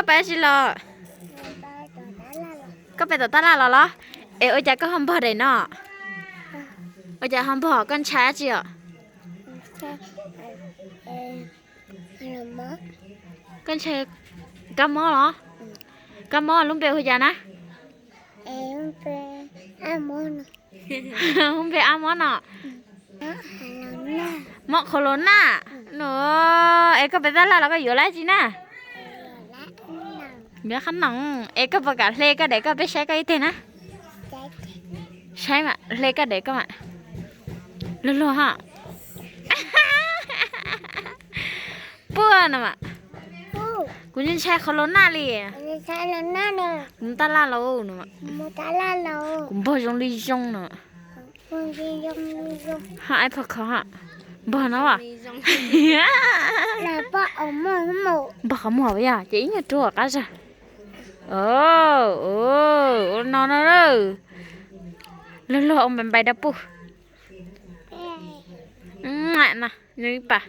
Pab tsi los? Koj pem tom tab laj los los? Es ua cas koj ho npog daim no? Ua cas ho npog, koj ntshai dab tsi os? Koj ntshai kab mob los? Kab mob lub npe hu cas na? Lub npe ab mob no. Mob qhov los naj no. Es koj pem tab laj los koj yuav dab tsi na? Yuav qhab noom. Es koj puas kam hle koj daim koj peb saib koj ib teg na? Saib mas, hle koj daim koj mas. Luag luag ho. Puag no mas. Kuv ntshai qhov los naj li. Kuv tab laj los no. Kuv npog zoo li zoo no. Ho ib phom kho ho. Npog no as. Npog qhov muag yog ces ib nyuag rua qab zag. Ua no no. Luag luag ua npais npais rau puj. No, nws ib pas.